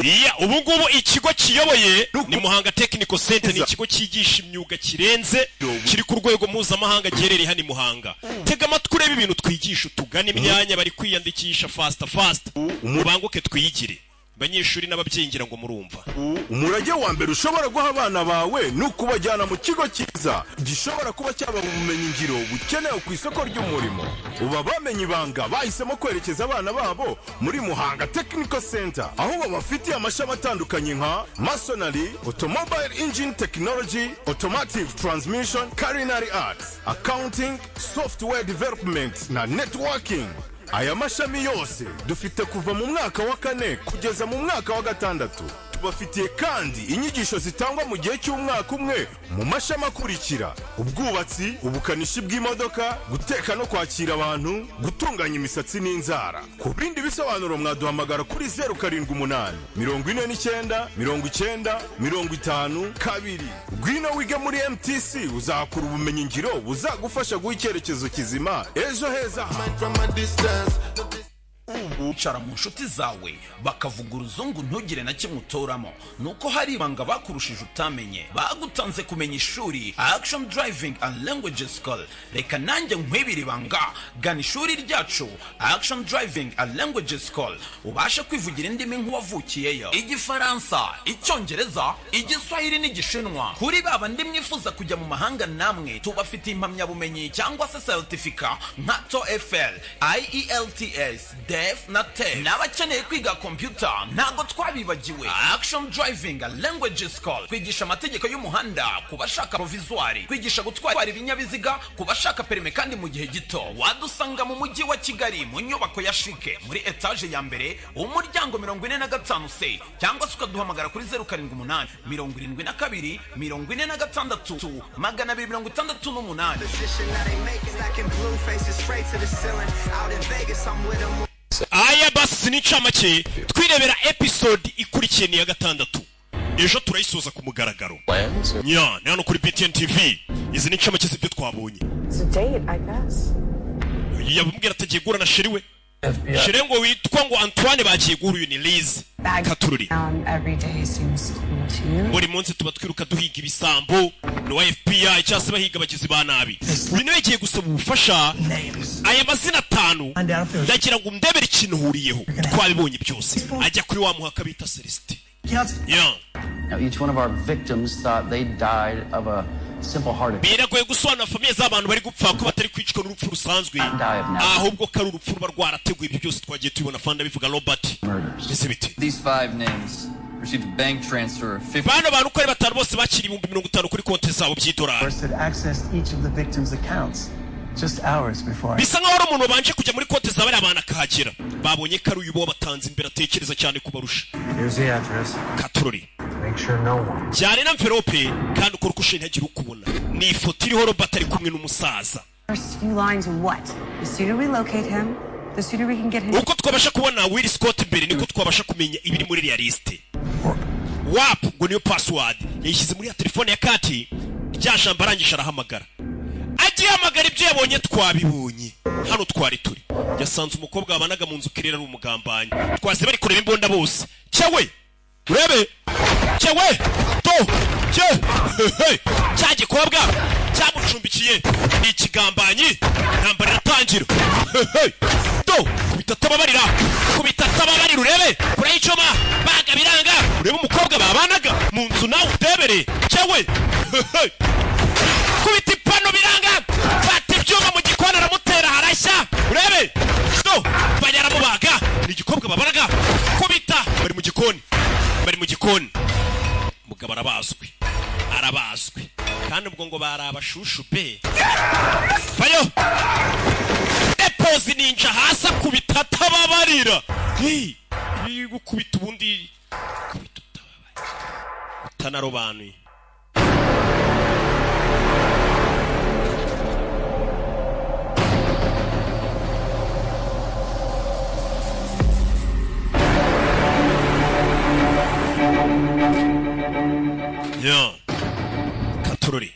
Iya, ubu ngubu ikigo kiyoboye ni Muhanga Technical Center. Ni ikigo cyigisha imyuga kirenze, kiri ku rwego mpuzamahanga, giherereye hano i Muhanga. Tega amatwi urebe ibintu twigisha, utugane. Imyanya bari kwiyandikisha fast fast, mubanguke twiyigire. Abanyeshuri n'ababyeyi, ngira ngo murumva. Umurage wa mbere ushobora guha abana bawe ni ukubajyana mu kigo cyiza gishobora kuba cyaba ubumenyingiro bukenewe ku isoko ry'umurimo. Ubu abamenye ibanga bahisemo kwerekeza abana babo muri Muhanga Technical Center, aho babafitiye amashami atandukanye nka masonry, automobile engine technology, automotive transmission, culinary arts, accounting, software development na networking. Aya mashami yose dufite kuva mu mwaka wa kane kugeza mu mwaka wa gatandatu. Tubafitiye kandi inyigisho zitangwa mu gihe cy'umwaka umwe mu mashami akurikira: ubwubatsi, ubukanishi bw'imodoka, guteka no kwakira abantu, gutunganya imisatsi n'inzara. Ku bindi bisobanuro mwaduhamagara kuri 0784 990 52. Ngwino wige muri MTC, uzahakura ubumenyingiro buzagufasha guha icyerekezo kizima ejo heza. Ubu ucara mu nshuti zawe bakavuga uruzungu, ntugire na kimwe utoramo, nuko hari ibanga bakurushije utamenye. Bagutanze kumenya ishuri Action Driving and Language School. Reka nanjye nkwibire ibanga. Gana ishuri ryacu Action Driving and Language School, ubashe kwivugira indimi nk'uwavukiyeyo: Igifaransa, Icyongereza, Igiswahili n'Igishinwa. Kuri ba bandi mwifuza kujya mu mahanga, namwe tubafitiye impamyabumenyi cyangwa se certificate nka TOEFL, IELTS, DELF na TEF. N'abakeneye kwiga computer ntabwo twabibagiwe. Action Driving Language School kwigisha amategeko y'umuhanda ku bashaka provisoire, kwigisha gutwara ibinyabiziga ku bashaka permis, kandi mu gihe gito. Wadusanga mu mujyi wa Kigali, mu nyubako ya CHIC, muri etaje ya mbere, umuryango 45 C, cyangwa se ukaduhamagara kuri 0787 72 42 268. Position that they make stacking blue faces straight to the ceiling. Out in Vegas, I'm with them. Aya basi ni incamake. Twirebera episode ikurikiye, ni iya gatandatu, ejo turayisoza ku mugaragaro. Nya ni hano kuri BTN TV. Izi ni incamake z'ibyo twabonye. It's a date, I guess. Yamubwira atagiye guhura na chéri we, chéri ngo witwa ngo Antoine. Bagiye guhura. Uyu ni Liz Katururi. Down every day seems cool to you. Buri munsi tuba twiruka duhiga ibisambo, ni uwa FBI cyangwa se bahiga abagizi ba nabi. Uyu niwe yagiye gusaba ubufasha. Aya mazina atanu, ndagira ngo ndebere ikintu uhuriyeho. Twabibonye byose. Ajya kuri wa muhaka bita Celestin. Yeah. Now, each one of our victims thought they died of a simple heart attack. Biragoye gusobanura famille z'abantu bari gupfa ko batari kwicwa n'urupfu rusanzwe, ahubwo ko ari urupfu ruba rwarateguye. Ibyo byose twagiye tubibona. Fanda bivuga, Robert, mbese bite? These five names received a bank transfer of 50 Bano bantu uko ari batanu bose bakiriye 50,000 kuri konti zabo by'idolari. First had accessed each of the victims' accounts just hours before. Bisa nkaho ari umuntu wabanje kujya muri konti za bariya bantu akahagera. Babonye ko ari uyu bo batanze imbere, atekereza cyane kubarusha. Here's the address. Katurori. Make sure no one. Jyane na envelope, kandi ukora uko ushoboye ntihagire ukubona. Ni ifoto iriho Robert ari kumwe n'umusaza. First few lines of what? The sooner we locate him, the sooner we can get him. Uko twabasha kubona Will Scott mbere, niko twabasha kumenya ibiri muri iriya lisite. Wap ngo niyo password yayishyize muri ya telefone ya kati. Rya jambo arangije arahamagara. Agihamagara, ibyo yabonye twabibonye hano twari turi. Yasanze umukobwa babanaga mu nzu kirera ari umugambanyi. Twase bari kureba imbunda bose. Cyawe urebe, cyawe to cye hehe, cya gikobwa cyamucumbikiye ni ikigambanyi. Intambara iratangira. Hehe, to kubita atababarira, kubita atababarira. Urebe kure y'icuma baga biranga. Urebe umukobwa babanaga mu nzu, nawe utebere cyawe. Hehe, kubita ipano biranga, fata ibyuma mu gikoni aramutera harashya. Urebe to bajya aramubaga. Ni igikobwa babanaga. Kubita, bari mu gikoni, bari mu gikoni. Mugabo arabazwi, arabazwi kandi ubwo ngo bari abashushu be. Vayo depozi ninja hasi, akubita atababarira. Hey, iyo gukubita ubundi kubita utababarira utanarobanuye. Ya katurori.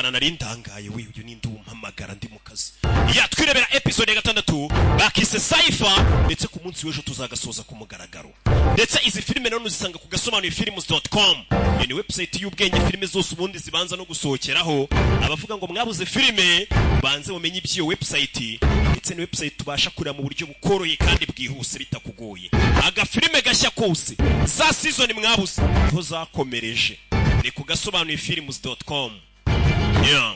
Ihangana, nari ndangaye we. Uyu ninde umpamagara ndi mu kazi? Ya twirebera episode ya gatandatu bakise Cipher, ndetse ku munsi w'ejo tuzagasoza ku mugaragaro. Ndetse izi filime nanone uzisanga ku gasobanuye films.com. Iyo ni website y'ubwenge, filime zose ubundi zibanza no gusohokeraho. Abavuga ngo mwabuze filime, banze mumenye iby'iyo website. Ndetse ni website tubasha kureba mu buryo bukoroheye kandi bwihuse bitakugoye. Agafilime gashya kose, za season mwabuze niho zakomereje, ni ku gasobanuye films.com. Yeah.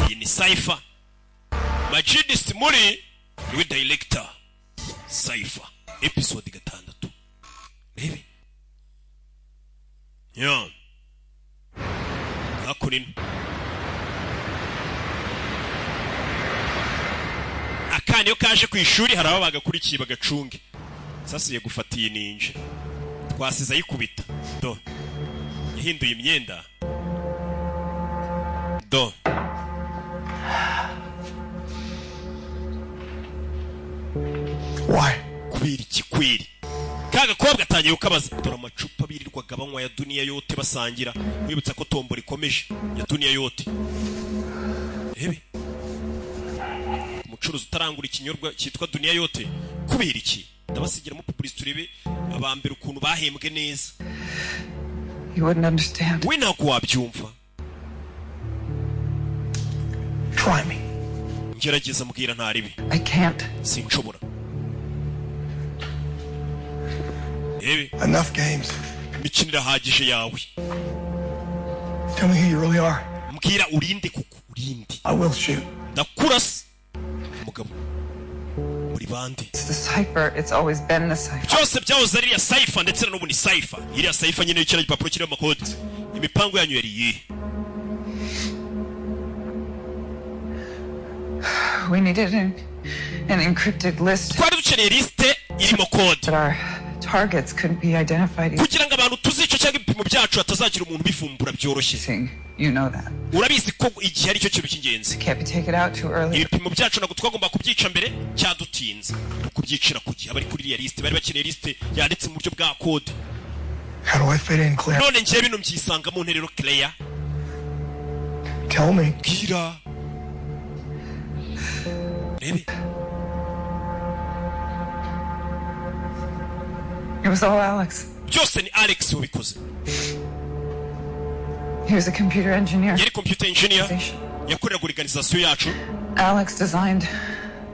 Iyi ni Cipher. Majid Simuri niwe director. Cipher episode 6, rebe. Yeah. Hakuno akana iyo kaje ku ishuri, hari abo bagakurikiye bagacunge. Sasiye gufata iyi ninja twasize ayikubita. Do, yahinduye imyenda. Do. Why? Kubera iki kwiri? Ka gakobwa atangiye kukabaza. Dore amacupa birirwaga banywa ya duniya yote basangira. Wibutsa ko tombora ikomeje ya duniya yote. Rebe umucuruzi utarangura ikinyobwa cyitwa duniya yote. Kubera iki? Ndabasigiramo publicity, turebe abambere ukuntu bahembwe neza. You wouldn't understand. We ntabwo wabyumva. Try me. Ngerageza, mbwira ntaribi. I can't. Sinshobora. Rebe. Enough games. Imikino irahagije yawe. Tell me who you really are. Mbwira urinde kuko urinde. I will shoot. Ndakurasa. Umugabo muri bande? It's the cipher. It's always been the cipher. Byose byahoze ari iriya cipher, ndetse na n'ubu ni cipher. Iriya cipher nyine, kiriya gipapuro kiriho amakode. Imipango yanyu yari iyihe? We needed an encrypted list. Twari dukeneye lisite irimo kode. But our targets couldn't be identified. Kugira ngo abantu tuzica cyangwa ibipimo byacu hatazagira umuntu ubivumbura byoroshye. You know that. Urabizi ko igihe ari cyo kintu cy'ingenzi. Can't be taken out too early. Ibipimo byacu ntabwo twagomba kubyica mbere cyadutinze, kubyicira ku gihe. Abari kuri iriya lisite bari bakeneye lisite yanditse mu buryo bwa kode. How do I fit in, Claire? None ngewe bino mbyisanga mu nterero, Claire? Tell me. Bwira, rebe. It was all Alex. Byose ni Alex wabikoze. He was a computer engineer. Yari computer engineer, yakoreraga organization yacu. Alex designed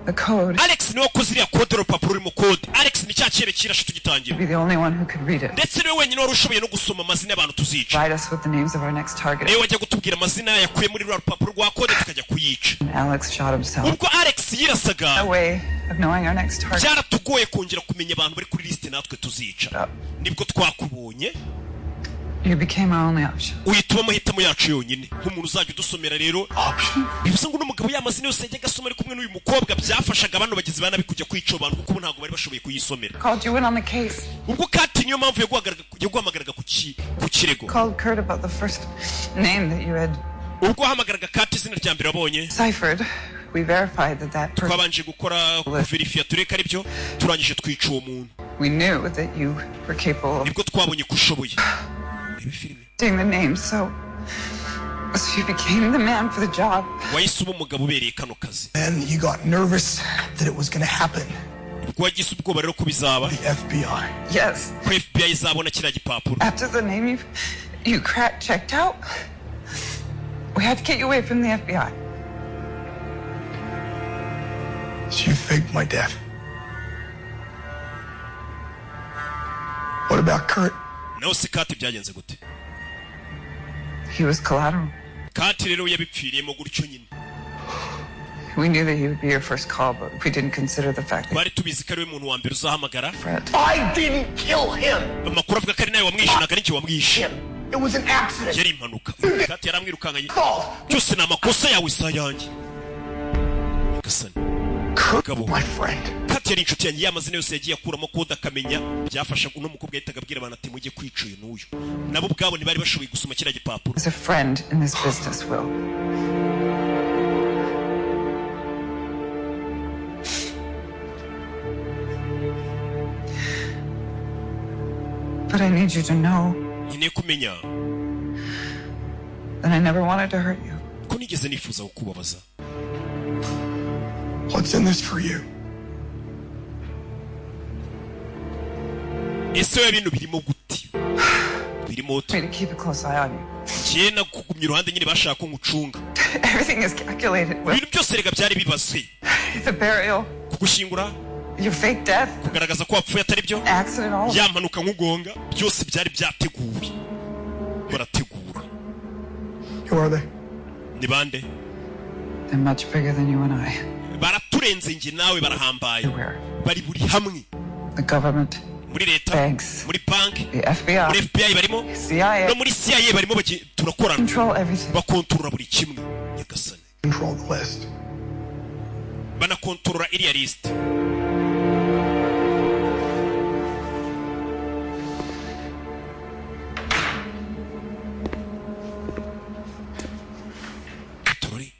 the code. Alex niwe wakoze iriya kode, urupapuro rurimo kode. Alex ni cya cyebe kirashe tugitangira. Be the only one who could read it. Ndetse niwe wenyine wari ushoboye no gusoma amazina y'abantu tuzica. Provide us with the names of our next target. Niwe wajya kutubwira amazina yakuye muri ruriya rupapuro rwa kode, tukajya kuyica. And Alex shot himself. Ubwo Alex yirasaga, No way of knowing our next target. byaratugoye kongera kumenya abantu bari kuri lisite natwe tuzica. Nibwo twakubonye. You became our only option. Uhita uba amahitamo yacu yonyine nk'umuntu uzajya udusomera. Rero bivuze ngo uno mugabo ya mazina yose yajyaga asoma ari kumwe n'uyu mukobwa, byafashaga bano bagizi ba nabi kujya kwica abo bantu, kuko ubu ntabwo bari bashoboye kuyisomera. Called you in on the case. Ubwo Kati niyo mpamvu yaguhamagaraga ku kirego. Called Kurt about the first name that you had Ubwo wahamagaraga Kati, izina rya mbere wabonye ciphered. We verified that that person. twabanje gukora kuverifiya tureka aribyo, turangije twica uwo muntu. We knew that you were capable of Nibwo twabonye ko ushoboye. doing the name, so you became the man for the job. Wahise uba umugabo ubereye kano kazi. And you got nervous that it was going to happen. Ubwo wagize ubwoba rero ko bizaba. The FBI. Yes. Ko FBI izabona kiriya gipapuro. After the name you cracked checked out, we had to get you away from the FBI. So you faked my death. What about Kurt? Nawe se Kati byagenze gute? He was collateral. Kati rero yabipfiriyemo gutyo nyine. We knew that he would be your first call, but we didn't consider the fact that Twari tubizi ko ari we muntu wa mbere uzahamagara. I didn't kill him. Amakuru avuga ko ari nawe wamwishe, ntabwo ari njye wamwishe. It was an accident. Yari impanuka. Kati yaramwirukankanye. Byose ni amakosa yawe, isa yanjye. Nyagasani. Mugabo. My friend. Kati yari inshuti yanjye. Y'amazina yose yagiye akuramo kode akamenya, byafasha uno mukobwa. Yahitaga abwira abantu ati mujye kwica uyu n'uyu. Nabo ubwabo ntibari bashoboye gusoma kiriya gipapuro. was a friend in this business, Will. But I need you to know Nkeneye kumenya And I never wanted to hurt you. Ko nigeze nifuza kukubabaza? What's in this for you? Ese we bino birimo gute, birimo ute? Me to keep a close eye on you. Njye nakugumye iruhande nyine, bashaka ko ngucunga. Everything is calculated. Will. Ibintu byose rega byari bibazwe. The burial, Kugushyingura, your fake death, kugaragaza ko wapfuye atari byo, accident, all of it. ya mpanuka nkugonga, byose byari byateguwe, barategura. Who are they? Ni bande? They're much bigger than you and I. Baraturenze njye nawe, barahambaye, bari buri hamwe. The government, Muri leta, banks, muri banki, the FBI, muri FBI barimo, CIA. no muri CIA barimo, turakorana. Control everything. Bakontorora buri kimwe, nyagasani. Control the list. Banakontorora iriya lisite. Torori.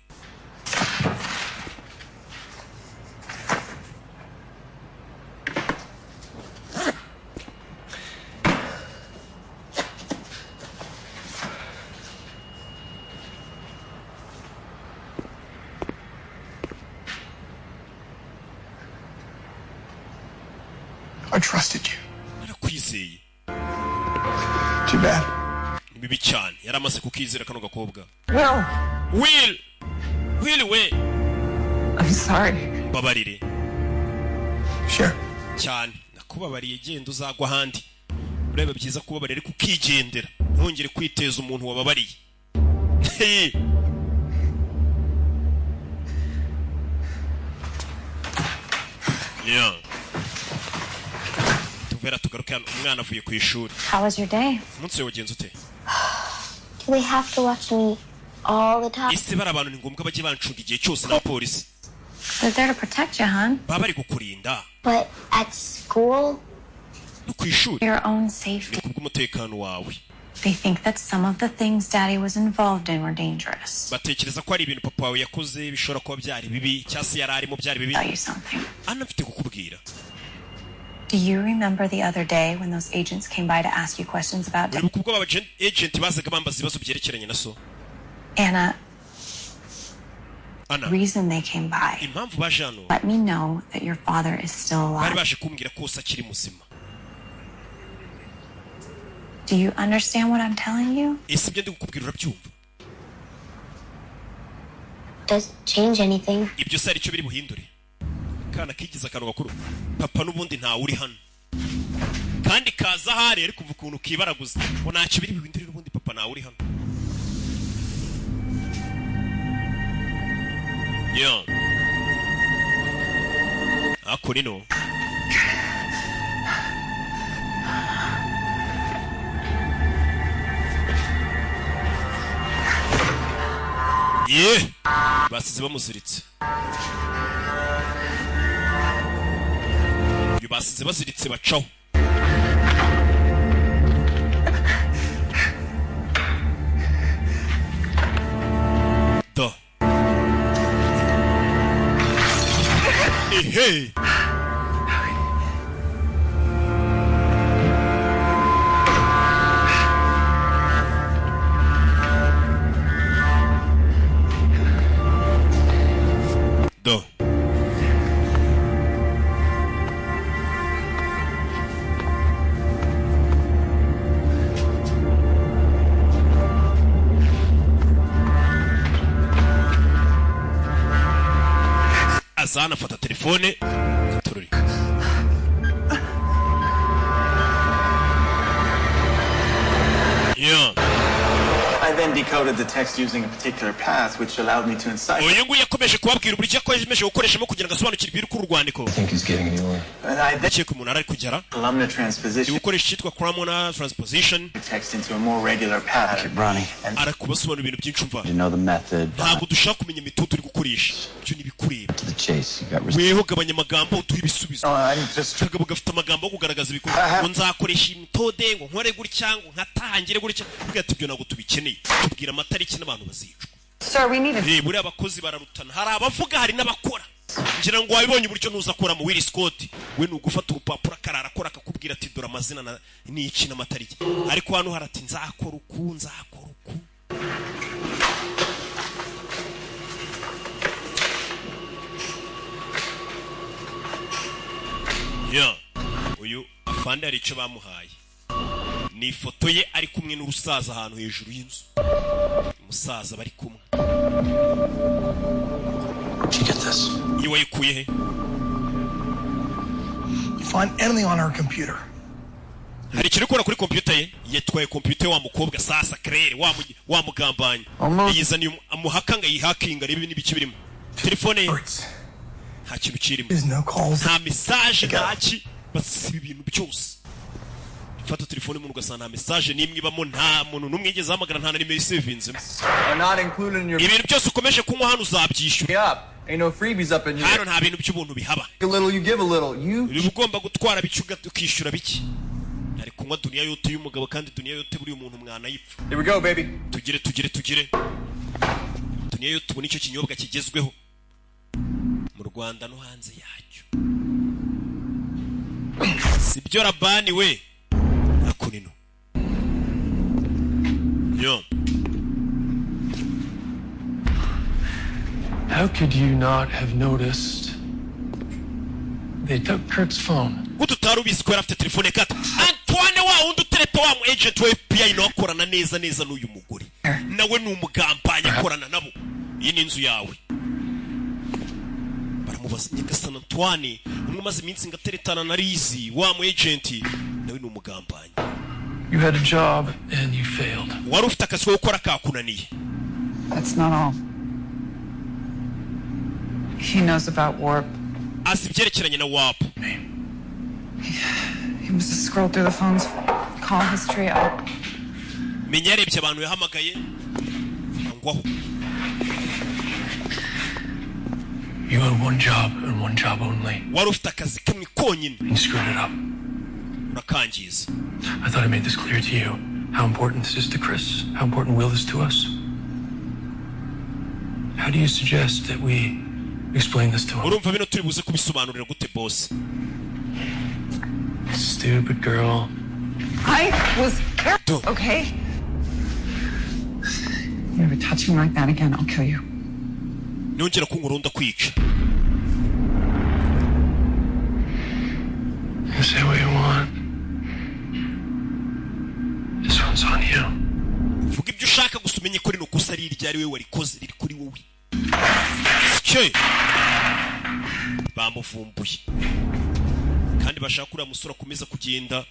I trusted you. Narakwizeye. Too bad. Ni bibi cyane, yari amaze kukizera kano gakobwa. Will, Will, Will we. I'm sorry. Mbabarire. Sure. Cyane, nakubabariye, genda uzagwa ahandi. Ureba, byiza kubabarira ariko ukigendera, ntongere kwiteza umuntu wababariye. Hey. Yeah. Tuvera tugaruke hano, umwana avuye ku ishuri. How was your day? Umunsi wawe wagenze ute? Do they have to watch me all the time? Ese bari abantu ni ngombwa bajye bancunga igihe cyose n'abapolisi? They're there to protect you, hon. Baba bari kukurinda. But at school, No ku ishuri. your own safety. Ni kubw'umutekano wawe. They think that some of the things Daddy was involved in were dangerous. Batekereza ko hari ibintu papa wawe yakoze bishobora kuba byari bibi, cyangwa se yari arimo byari bibi. Tell you something. Ana, mfite kukubwira. Do you remember the other day when those agents came by to ask you questions about Daddy? Uribuka ubwo aba agent bazaga bambaza ibibazo byerekeranye na so? Anna, Ana, the reason they came by, impamvu baje hano, let me know that your father is still bari alive. baje kumbwira ko se akiri muzima. Do you understand what I'm telling you? Ese ibyo ndi kukubwira urabyumva? Doesn't change anything. Ibyo se hari icyo biri buhindure? Kana kigize akantu gakuru, papa n'ubundi ntawe uri hano, kandi kaza ahari ariko kuva ukuntu kibaraguza ngo ntacyo biri buhindure, n'ubundi papa ntawe uri hano. Yo, ako nino. Ye basize bamuziritse uyu, basize baziritse bacaho. Do ehe. Do aza hano afata telefone tururi. Yeah. I then decoded the text using a particular path, which allowed me to incite. Uyu nguyu yakomeje kubabwira uburyo yakomeje gukoreshamo kugira ngo asobanukirwe ibiri kuri urwandiko. Think he's getting anywhere. And I then Ndakeka umuntu ari kugera columnar transposition ni gukoresha icyitwa columnar transposition the text into a more regular pattern. Ronnie, arakubasobanura ibintu byinshi, umva. you know the method. Ntabwo dushaka kumenya imitutu uri gukoresha, ibyo ntibikureba. To the chase. You got Weho gabanya amagambo, uduhe ibisubizo. Kagabo gafite amagambo yo kugaragaza ibikorwa, ngo nzakoresha iyi method, ngo nkore gutya, ngo nkatangire gutya. Buriya ati ibyo ntabwo tubikeneye, tubwira amatariki n'abantu bazicwa. Sir, we need a Buriya abakozi bararutana, hari abavuga hari n'abakora. Ngira ngo wabibonye uburyo nuza akora mu Willy Scott, we ni ugufata urupapuro akarara akora, akakubwira ati dore amazina n'iki n'amatariki, ariko hano harati nzakora uku, nzakora uku. Ya, uyu afande hari icyo bamuhaye, ni ifoto ye ari kumwe n'urusaza ahantu hejuru y'inzu, umusaza bari kumwe. Where'd you get this? Iyo wayikuye he? You find anything on her computer? Hari ikintu ukora kuri kompiyuta ye? Yatwaye kompiyuta ye wa mukobwa. Sasa Claire wa mugambanyi yizaniye amuhaka ngo ayihakinga arebe n'ibiki birimo. Telefone ye nta kintu kirimo. There's no calls. Nta message, ntaki, basiba ibintu byose. Fata telefone y'umuntu ugasanga nta message n'imwe ibamo, nta muntu n'umwe yigeze ahamagara, nta na nimero isevinzemo. Are not included in your Ibintu byose ukomeje kunywa hano uzabyishyura. up. Ain't no freebies up in here. Hano nta bintu by'ubuntu bihaba. A little, you give a little. You Uri ugomba gutwara bike ukishyura bike. Ari kunywa duniya yote y'umugabo, kandi duniya yote buriya umuntu mwanayipfa. Here we go, baby. Tugire tugire tugire duniya yote. Ubu nicyo kinyobwa kigezweho mu Rwanda no hanze yacyo, sibyo Rabani we? Akunino yo. How could you not have noticed they took Kurt's phone? Gute utari ubizi ko yari afite telefone kata Antoine, wa wundi utereta wa mu agent wa FBI, nawe akorana neza neza n'uyu mugore, nawe ni umugambanyi, akorana nabo. Iyi ni inzu yawe? Baramubaza. Nyagasani, Antoine umwe umaze iminsi ngo ateretana na Lizi, wa mu agent, nawe ni umugambanyi. You had a job and you failed. Wari ufite akazi ko gukora kakunaniye. That's not all. He knows about Warp. Azi ibyerekeranye na Warp. He must have scrolled through the phone's call history. Menya yarebye abantu yahamagaye angwaho. You had one job and one job only. Wari ufite akazi kamwe konyine. You screwed it up. Urakangiza. I thought I made this clear to you. How important this is to Chris, how important Will is to us. How do you suggest that we explain this to him? Urumva bino turi buze kubisobanurira gute boss? Stupid girl. I was careful, okay? You ever touch me like that again, I'll kill you. Nongera kunkora ndakwica. You say what you want. This one's on you. Vuga ibyo ushaka, gusa umenye ko rino kosa ari iryo ari we warikoze, riri kuri wowe. Cye bamuvumbuye kandi bashaka uriya musore akomeza kugenda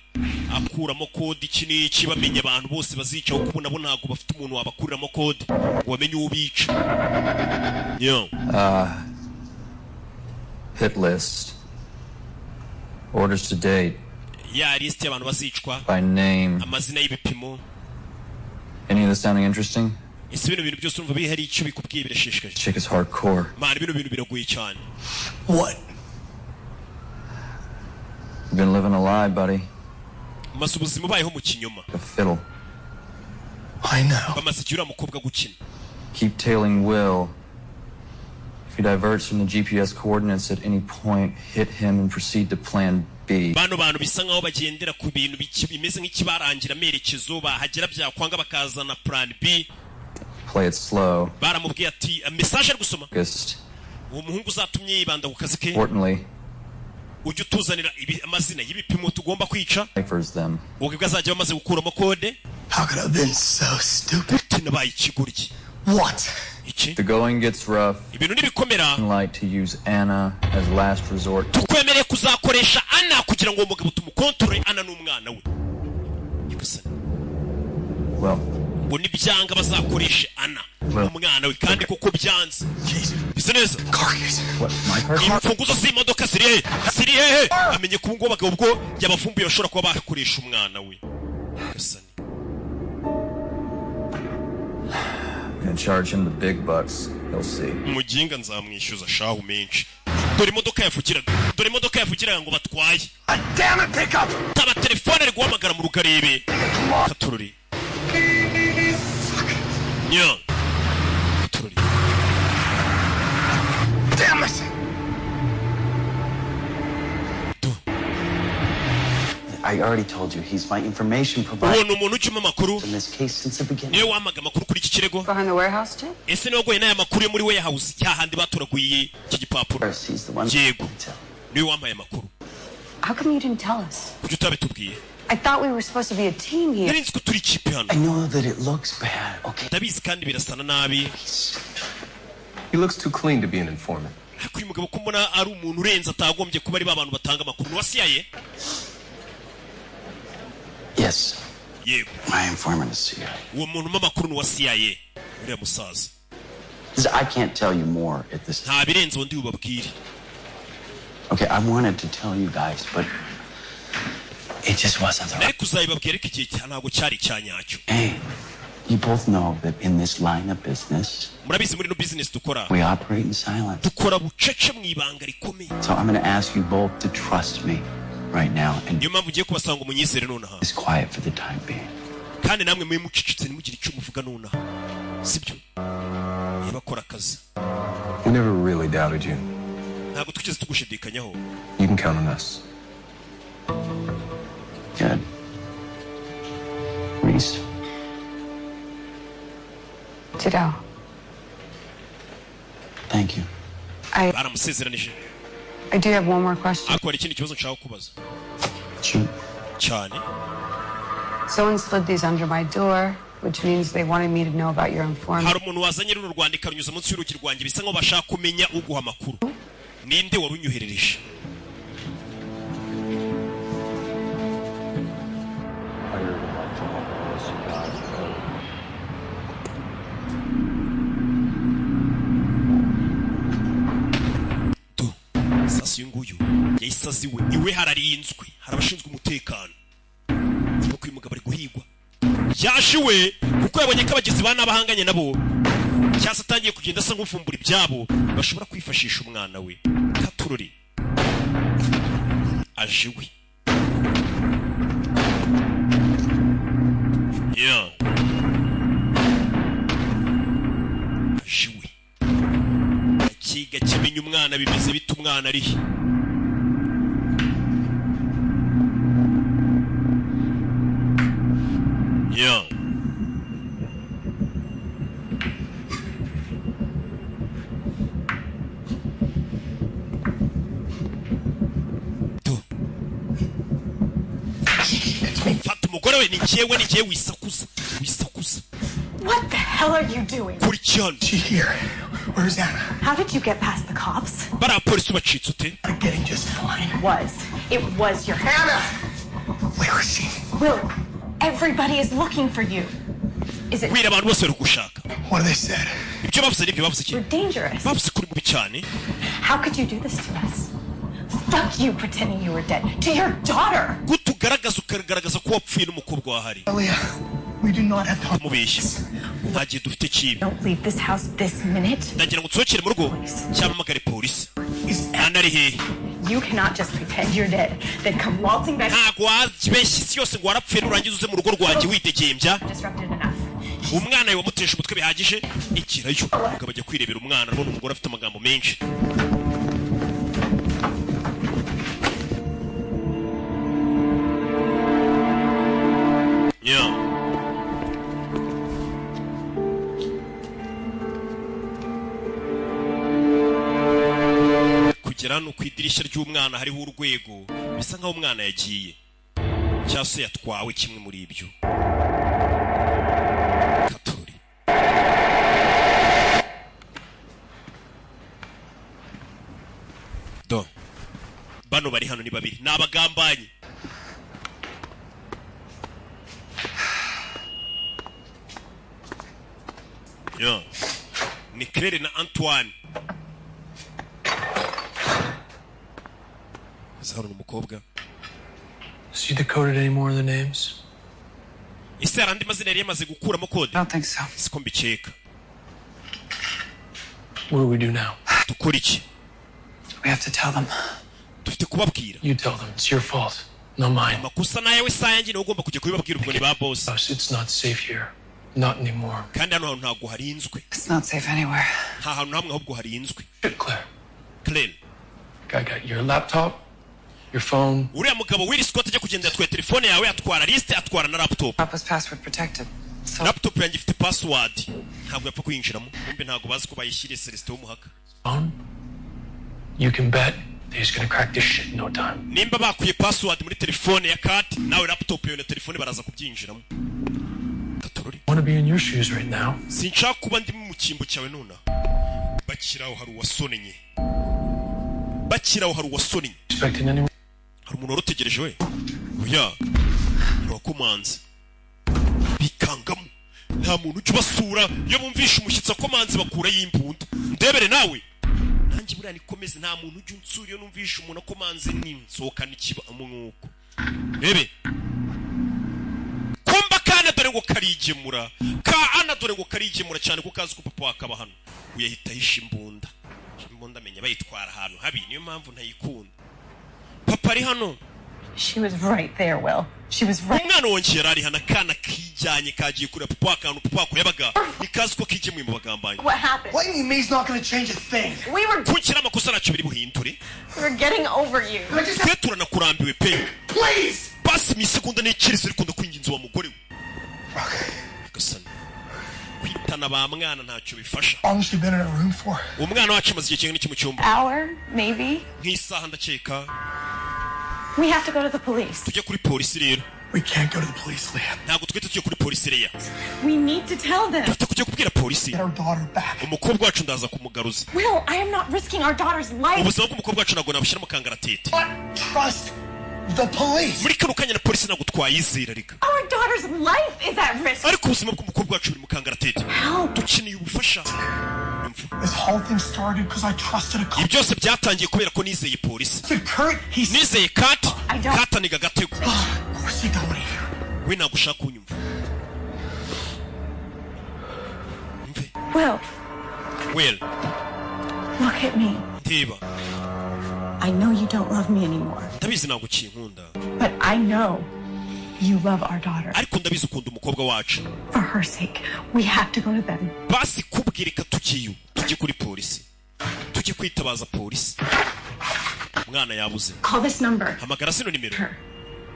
akuramo kode, iki n'iki, bamenya abantu bose bazica, kuko ubu nabo ntabwo bafite umuntu wabakuriramo kode ngo bamenye uwo bica yo. Hit list. Orders to date Ya lisiti y'abantu bazicwa by name. amazina y'ibipimo. Any of this sounding interesting? Ese bino bintu byose urumva bihari icyo bikubwiye? Birashishikaje? Chick is hardcore. Man, bino bintu biragoye cyane. What? You've been living a lie, buddy. Maze ubuzima ubayeho mu kinyoma. A fiddle. I know. Bamaze igihe uriya mukobwa gukina. Keep tailing Will. If he diverts from the GPS coordinates at any point, hit him and proceed to plan B. Bano bantu bisa nkaho bagendera ku bintu bimeze nk'ikibarangira amerekezo, bahagera byakwanga bakazana plan B. Play it slow. Baramubwiye ati message ari gusoma. Focused. Uwo muhungu uzatumye yibanda ku kazi ke. Importantly, Ujye utuzanira amazina y'ibipimo tugomba kwica. ciphers them. Ubwo bwo azajya bamaze gukuramo kode. How could I have been so stupid? Nabaye ikigoryi. What? Iki? The going gets rough. Ibintu nibikomera, Like to use Anna as last resort. Tukwemereye kuzakoresha Ana kugira ngo uwo mugabo tumukontorore, Ana n'umwana we. Nyagasani. Well, Ngo nibyanga bazakoreshe Ana umwana we, kandi koko byanze bisa neza. What? My car? Imfunguzo z'imodoka ziri hehe? Ziri hehe? Amenye ko ubu ngubu abagabo ubwo yabavumbuye bashobora kuba bakoresha umwana we. Nyagasani. I'm gonna charge him the big bucks. He'll see. Umuginga nzamwishyuza shahu menshi. Dore imodoka yavugiraga, dore imodoka yavugiraga ngo batwaye. Damn it, pick up! Taba telefone, ari guhamagara mu rugarebe katururi nya katururi. Damn it! I already told you he's my information provider Uwo ni umuntu ucuma amakuru in this case since the beginning. niwe wampaga amakuru kuri iki kirego. Behind the warehouse, too? Ese niwe waguye n'aya makuru yo muri warehouse, hahandi batoraguye iki gipapuro? Yego, niwe wampaye amakuru. How come you didn't tell us? Kuki utabitubwiye? I thought we were supposed to be a team here. Nari nzi ko turi ikipe hano. I know that it looks bad. Okay. Ndabizi kandi birasana nabi. He looks too clean to be an informant. Ariko uyu mugabo ko mbona ari umuntu urenze, atagombye kuba ari ba bantu batanga amakuru. Ni uwa CIA? Yes. Yego. My informant is CIA. Uwo muntu umpa amakuru ni uwa CIA, uriya musaza. I can't tell you more at this. Nta birenze undi bubabwire. Okay, I wanted to tell you guys, but it just wasn't the right. Nari kuzabibabwira, ariko igihe ntabwo cyari icya nyacyo. Hey, you both know that in this line of business, Murabizi, muri no business dukora, we operate in silence. dukora bucece mu ibanga rikomeye. So I'm going to ask you both to trust me right now and Niyo mpamvu ugiye kubasanga ngo munyizere nonaha. be quiet for the time being. Kandi namwe mube mucecetse, ntimugire icyo muvuga nonaha, sibyo? Niba akora akazi. We never really doubted you. Ntabwo twigeze tugushidikanyaho. You can count on us. Good. Reese. Ditto. Thank you. Baramusezeranije. I do have one more question. Ariko hari ikindi kibazo nshaka kubaza. Shoot. Cyane. Someone slid these under my door, which means they wanted me to know about your informant. Hari umuntu wazanye runo rwandiko arunyuza munsi y'urugi rwanjye, bisa nkaho bashaka kumenya uguha amakuru. Ninde warunyoherereje? Du sasa uyu nguyu yahise azi iwe. Iwe hararinzwe, hari abashinzwe umutekano, kuko uyu mugabo ari guhigwa. Yaje iwe kuko yabonye ko abagizi ba nabi ahanganye nabo, cyangwa se atangiye kugenda asa nk'uvumbura ibyabo, bashobora kwifashisha umwana we. Katurori aje iwe. Yeah. Aje iwe akiga kimenya umwana bimeze bite, umwana arihe. Yeah. Fata umugore we. Ni njyewe, ni njyewe. Wisakuza, wisakuza. What the hell are you doing? Kuri cyane. Here. Where's Anna? How did you get past the cops? Bariya polisi ubacitse ute? I'm getting just fine. Was. It was your Anna! Where is she? Will, everybody is looking for you. Is it Wira, abantu bose bari kugushaka. What have they said? Ibyo bavuze nibyo bavuze iki? You're dangerous. Bavuze ko uri mubi cyane. How could you do this to us? Fuck you pretending you were dead. To your daughter! Gute ugaragaza, ukagaragaza ko wapfuye n'umukobwa wahari? Leah, we do not have time. Kumubeshya, nta gihe dufite kibi. Don't leave this house this minute. Ndagira ngo nsohokere mu rugo cyangwa mpamagare polisi. Anna ari hehe? You cannot just pretend you're dead, then come waltzing back. Ntabwo wabeshya isi yose ngo warapfuye, nurangiza uze mu rugo rwanjye witegembya. Disrupted enough. Umwana wawe wamuteje umutwe bihagije. Ikirayo umugabo ajya kwirebera umwana, none umugore afite amagambo menshi. Yeah. Kugera hano ku idirishya ry'umwana hariho urwego, bisa nkaho umwana yagiye cyangwa se yatwawe, kimwe muri ibyo. Katori do bano bari hano ni babiri, ni abagambanyi. Yeah. Ni Claire na Antoine. Zahano ni umukobwa. So you decoded any more of the names? Ese hari andi mazina yari yamaze gukuramo kode? Siko mbikeka. What do we do now? Dukora iki? We have to tell them. Dufite kubabwira. You tell them. It's your fault, not mine. Amakosa nayawe, si ayanjye. Niwe ugomba kujya kubibabwira. Ubwo ni ba boss. Us, it's not safe here. Not anymore. Kandi hano hantu ntabwo harinzwe. It's not safe anywhere. Nta hantu hamwe ahubwo harinzwe. Claire. Claire. I got your laptop, your phone. Uriya mugabo Will Scott ajya kugenda yatwaye telefone yawe, atwara liste, atwara na laptop. Was password protected. Laptop yanjye ifite password, ntabwo yapfa kuyinjiramo. Kumbe ntabwo bazi ko bayishyiriye Celestin w'umuhaka. Phone. You can bet He's gonna crack this shit in no time. Nimba bakuye password muri telefone ya Kati, nawe laptop yawe na telefone baraza kubyinjiramo. Want to be in your shoes right now. Sinshaka kuba ndi mu cyimbo cyawe nonaha. Bakiraho hari uwasonenye, bakiraho hari uwasonenye. Expecting anyone? Hari umuntu wari utegereje we? Oya, hari uwakomanze bikangamo. Nta muntu ujya ubasura. Iyo bumvishe umushyitsi akomanze bakurayo imbunda. Ndebere nawe, nanjye buriya nikomeze. Nta muntu ujya unsura. Iyo numvishe umuntu akomanze ninsohokana ikiba umwuko. Rebe kumba kana, dore ngo karigemura ka ana, dore ngo karigemura cyane ko kazi ko papa wakaba hano. Uyahita ahisha imbunda. Imbunda amenya bayitwara ahantu habi, niyo mpamvu ntayikunda. Papa ari hano. She was right there, Will. She was right. Umwana wongeye yari ari hano. Akana kijyanye kagiye kureba papa, akantu papa wako yabaga nikazi ko kigemuye mu bagambanyi. What happened? Blaming me's not gonna change a thing. We were Kunshyira amakosa ntacyo biri buhindure. we were getting over you. Twe turanakurambiwe pe. Please! Basi mu isegonda n'ikirizo, ariko ndakwinginze wa mugore we. Gasani, kwitana ba mwana ntacyo bifasha. How long's she been in her room for? Umwana wacu amaze igihe kingana iki mu cyumba? Hour, maybe. Nk'isaha ndakeka. We have to go to the police. Tujye kuri polisi rero. We can't go to the police, Leah. Ntabwo twite tujye kuri polisi, Leah. We need to tell them. Dufite kujya kubwira polisi. Get our daughter back. Umukobwa wacu ndaza kumugaruza. Will, I am not risking our daughter's life. Ubuzima bw'umukobwa wacu ntabwo nabushyira mu kangaratete. Trust the police. Muri kano kanya na polisi ntabwo twayizera reka. Our daughter's life is at risk. Ariko ubuzima bw'umukobwa wacu buri mu kangaratete, dukeneye ubufasha. This whole thing started because I trusted a cop. Ibi byose byatangiye kubera ko nizeye polisi. Kurt, he's Nizeye Kurt. Kurt niga agatego. Of course you don't wanna hear. We ntabwo ushaka kunyumva. Will, Will, look at me. Ndeba. I know you don't love me anymore, Ndabizi ntabwo ukinkunda. but I know you love our daughter. Ariko ndabizi ukunda umukobwa wacu. For her sake, we have to go to them. Basi kubwireka tugiye, tujye kuri polisi, tujye kwitabaza polisi. Umwana yabuze. Call this number. Hamagara zino nimero.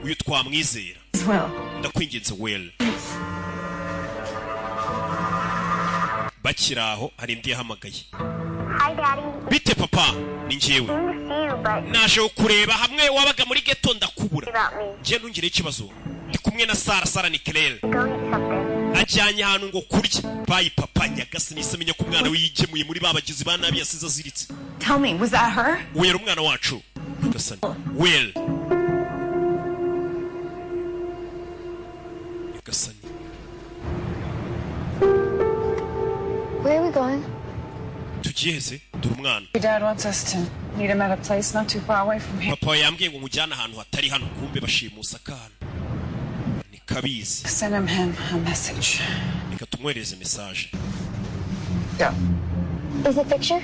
Uyu twamwizera. As well. Ndakwinginze, Will. Bakiri aho hari indi yahamagaye. Hi, Daddy. Bite papa, ni njyewe. Came to see you, but Naje kureba hamwe wabaga muri ghetto ndakubura. about me. Njye ntungire ikibazo, ndi kumwe na Sara. Sara ni Claire. Go eat something. Ajyanye ahantu ngo kurya. Bayi papa. Nyagasi nise amenya ko umwana we yigemuye muri ba bagizi ba nabi yasize aziritse. Tell me, was that her? Wera umwana wacu. Nyagasani, Will, nyagasani. Where are we going? Tugiye heze? Dore umwana. Your dad wants us to meet him at a place not too far away from here. Papa yambwiye ngo nkujyane ahantu hatari hano. Kumbe bashimusa akana nikabizi. Send him a message. Reka tumwoherereze message. Go. Is it picture?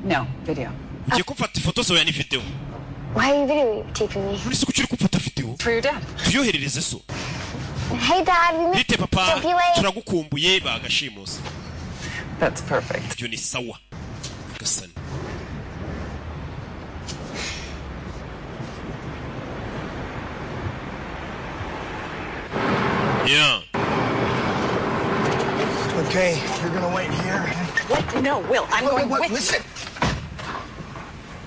No, video. Ugiye kumfata ifoto zawe ni video? Why are you videotaping me? None se kuki uri kumfata video? For your dad. Tuyoherereze so. Hey, Dad. We missed Bite papa. Don't be late. Turagukumbuye. Bagashimusa. That's perfect. Ibyo ni sawa gasani. Yeah. Okay, you're gonna wait here. What? No, Will, I'm Wait, going wait, with listen.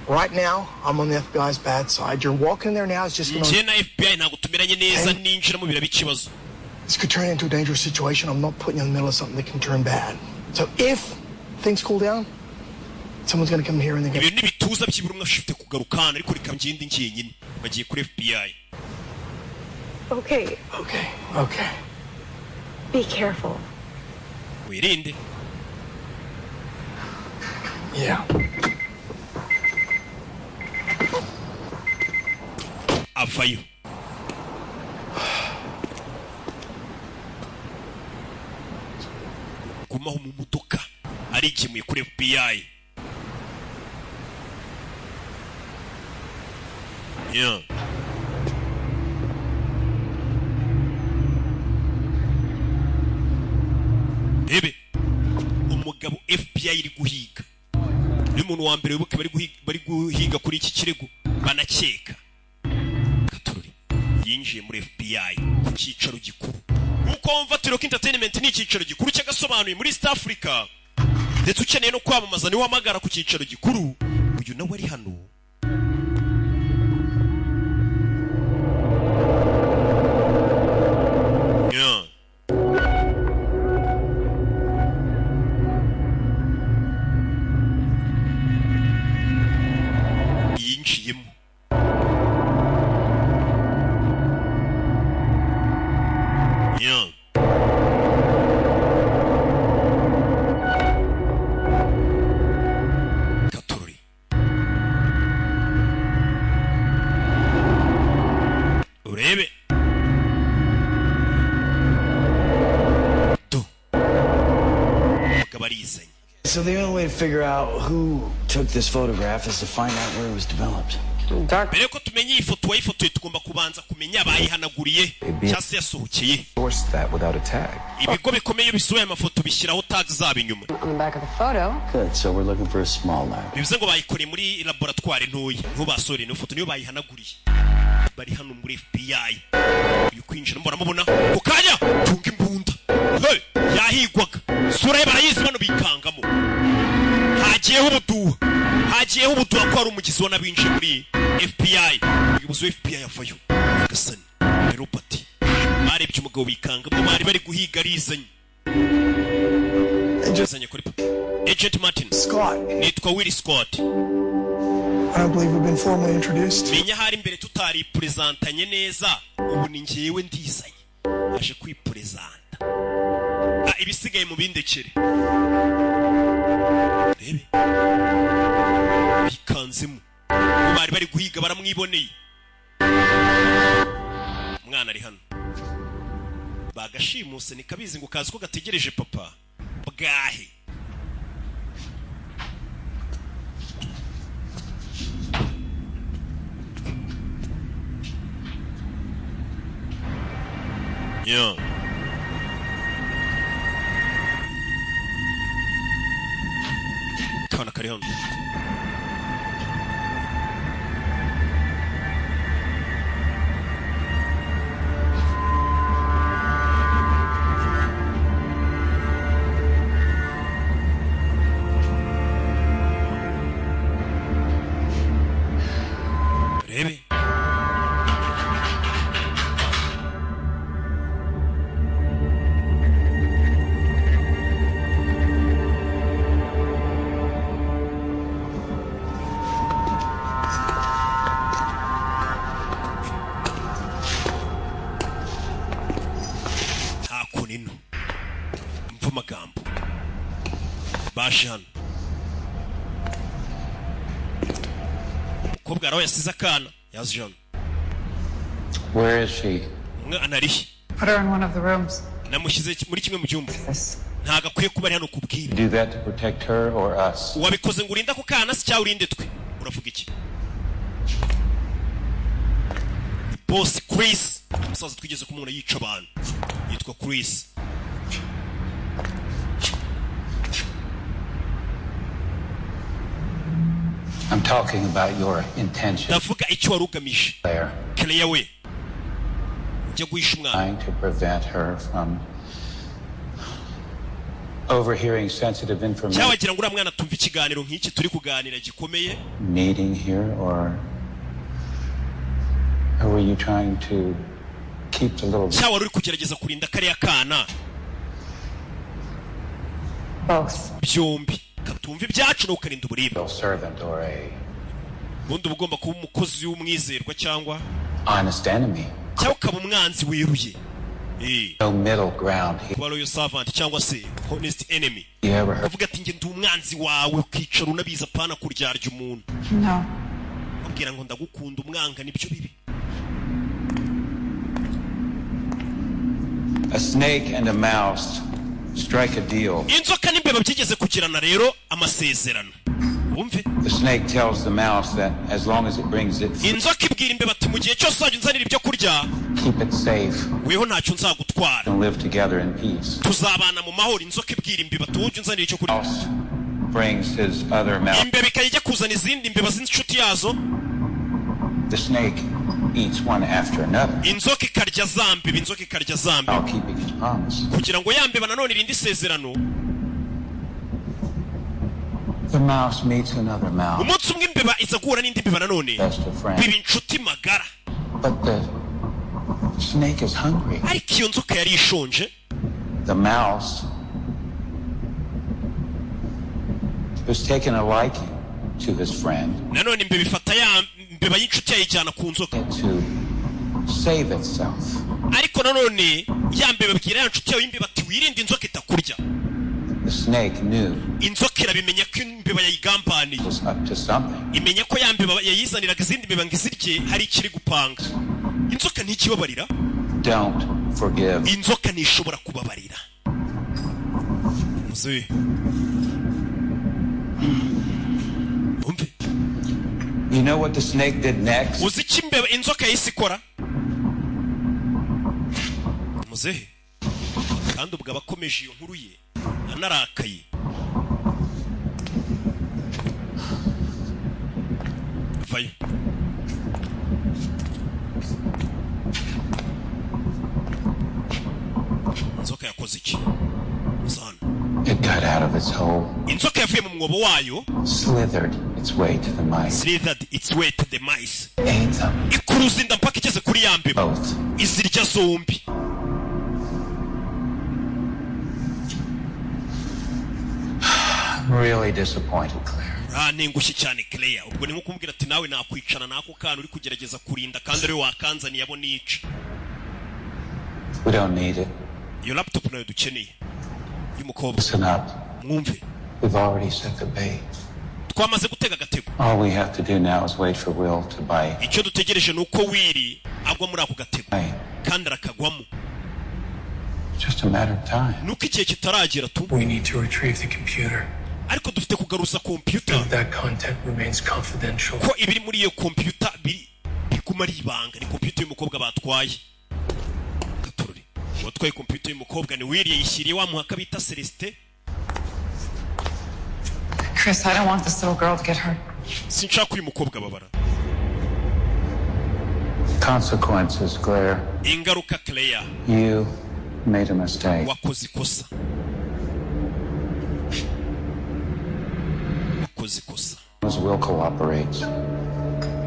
Right now, I'm on the FBI's bad side. You're walking in there now is just gonna. Njye na FBI ntabwo tumeranye neza, ninjiramo biraba ikibazo. This could turn into a dangerous situation. I'm not putting you in the middle of something that can turn bad. So if things cool down, someone's gonna come here and they're gonna. Ibintu nibituza byibura umwe afite kugaruka hano, ariko reka ngende njyenyine. Bagiye kuri FBI. Okay. Okay. Okay. Be careful. Wirinde. Yeah. Avayo. Gumaho mu modoka, arigemuye kuri FBI. Yeah. Rebe umugabo FBI iri guhiga, ni umuntu wa mbere wibuke bari guhiga kuri iki kirego banakeka. Katorori yinjiye muri FBI ku cyicaro gikuru. Nk'uko wumva, Turoka Entertainment ni icyicaro gikuru cy'agasobanuye muri East Africa, ndetse ukeneye no kwamamaza niwe uhamagara ku cyicaro gikuru. Uyu nawe ari hano. So the only way to figure out who took this photograph is to find out where it was developed. Mbere yuko tumenya iyi foto wayifotoye, tugomba kubanza kumenya abayihanaguriye cyangwa se yasohokeye. Source that without a tag. Ibigo bikomeye iyo bisohoye amafoto bishyiraho tag zabo inyuma. On the back of the photo. Good, so we're looking for a small lab. Bivuze ngo bayikoreye muri laboratwari ntoya niho basohoreye ino foto, niyo bayihanaguriye. Bari hano muri FBI. Uyu kwinjira muramubona ku kanya tunga imbunda. Hey! Yahigwaga, isura ye barayizi bano, bikangamo hagiyeho ubuduha, hagiyeho ubuduha ko hari umugizi wa n'abinjiye muri FBI. Umuyobozi wa FBI avayo. Nyagasani, ni Robert. Barebye umugabo bikangamo bari bari guhiga, arizanye, azanye kuri Agent Martin. Scott. Nitwa Willie Scott. I don't believe we've been formally introduced. Menya ahari imbere tutariperezantanye neza, ubu ni njyewe ndizanye, aje kwiperezanta. Ah, ibisigaye mu bindekere. Rebe bikanzemo ubu bari bari guhiga baramwiboneye. Umwana ari hano bagashimuse, nikabizi ngo kazi ko gategereje papa bwahe. Yeah. Kana kari hano. Rebe. Hakuno ino mva amagambo baje hano, umukobwa hari aho yasize akana, yaje hano. Where is she? Umwana arihe? Put her in one of the rooms. Namushyize muri kimwe mu byumba, ntabwo akwiye kuba ari hano ku bw'ibi. Do that to protect her or us? Wabikoze ngo urinde ako kana se cyangwa urinde twe? Uravuga iki? Boss Chris, umusaza twigeze kumubona yica abantu, yitwa Chris. I'm talking about your intention Ndavuga icyo wari ugamije there. Claire, we ujya guhisha umwana. Trying to prevent her from overhearing sensitive information Cyangwa wagira ngo uriya mwana tumva ikiganiro nk'iki turi kuganira gikomeye. meeting here, or were you trying to keep the little Cyangwa wari uri kugerageza kurinda kariya kana? Both. Byombi, katumva ibyacu no ukarinda uburibwe. Servant or a Ubundi uba ugomba kuba umukozi w'umwizerwa cyangwa honest enemy? cyangwa ukaba umwanzi weruye. Eh. No middle ground here. Kuba loyal servant cyangwa se honest enemy. You ever heard Uvuga ati njye ndi umwanzi wawe, ukicara unabizi, apana kuryarya umuntu. No. Ubwira ngo ndagukunda umwanga, nibyo bibi. A snake and a mouse strike a deal. Inzoka n'imbeba byigeze kugirana rero amasezerano, wumve. The snake tells the mouse that as long as it brings it food, Inzoka ibwira imbeba ati mu gihe cyose uzajya unzanira ibyo kurya, keep it safe, weho ntacyo nzagutwara, and live together in peace. Tuzabana mu mahoro. Inzoka ibwira imbeba ati wowe ujye unzanira icyo kurya. Mouse brings his other mouse. Imbeba ikajya ijya kuzana izindi mbeba z'inshuti yazo. The snake eats one after another Inzoka ikarya za mbeba, inzoka ikarya za mbeba while keeping his promise. kugira ngo ya mbeba nanone irinde isezerano. The mouse meets another mouse, Umunsi umwe imbeba iza guhura n'indi mbeba nanone, best of friends. biba inshuti magara. But the snake is hungry. Ariko iyo nzoka yari ishonje. The mouse, who's taken a liking to his friend, Nanone imbeba ifata ya mbeba y'inshuti yayijyana ku nzoka. To save itself, Ariko nanone ya mbeba abwira ya nshuti yawe y'imbeba ati wirinde inzoka itakurya. The snake knew Inzoka irabimenya ko imbeba yayigambaniye. was up to something. Imenya ko ya mbeba yayizaniraga izindi mbeba ngo izirye hari ikiri gupanga. Inzoka ntikibabarira. Don't forgive. Inzoka ntishobora kubabarira. Muzehe. You know what the snake did next? Uzi icyo imbeba, inzoka yahise ikora, muzehe? Kandi ubwo aba akomeje iyo nkuru ye anarakaye. Vayo. Inzoka yakoze iki? Zana. It got out of its hole, Inzoka yavuye mu mwobo wayo, slithered its way to the mice, slithered its way to the mice, ate them ikuruza inda mpaka igeze kuri ya mbeba, both. izirya zombi. I'm really disappointed, Claire. Urantengushye cyane, Claire. Ubwo ni nko kumubwira ati nawe nakwicana n'ako kana uri kugerageza kurinda, kandi ariwe wakanzaniye abo nica. We don't need it. Iyo laptop nayo dukeneye y'umukobwa. Listen up. Mwumve. We've already set the bait. Twamaze gutega agatego. All we have to do now is wait for Will to bite. Icyo dutegereje ni uko Will agwa muri ako gatego, kandi arakagwamo. It's just a matter of time. Ni uko igihe kitaragera tu. We need to retrieve the computer. Ariko dufite kugaruza kompiyuta. That content remains confidential. Ko ibiri muri iyo kompiyuta biri biguma ari ibanga. Ni kompiyuta y'umukobwa batwaye. Gatorore, uwatwaye kompiyuta y'umukobwa ni Will, yayishyiriye wa muhaka bita Celestin. Chris, I don't want this little girl to get hurt. Sinshaka uyu mukobwa ababara. Consequences, Claire. Ingaruka, Claire. You made a mistake. Wakoze ikosa, wakoze ikosa. As Will cooperates.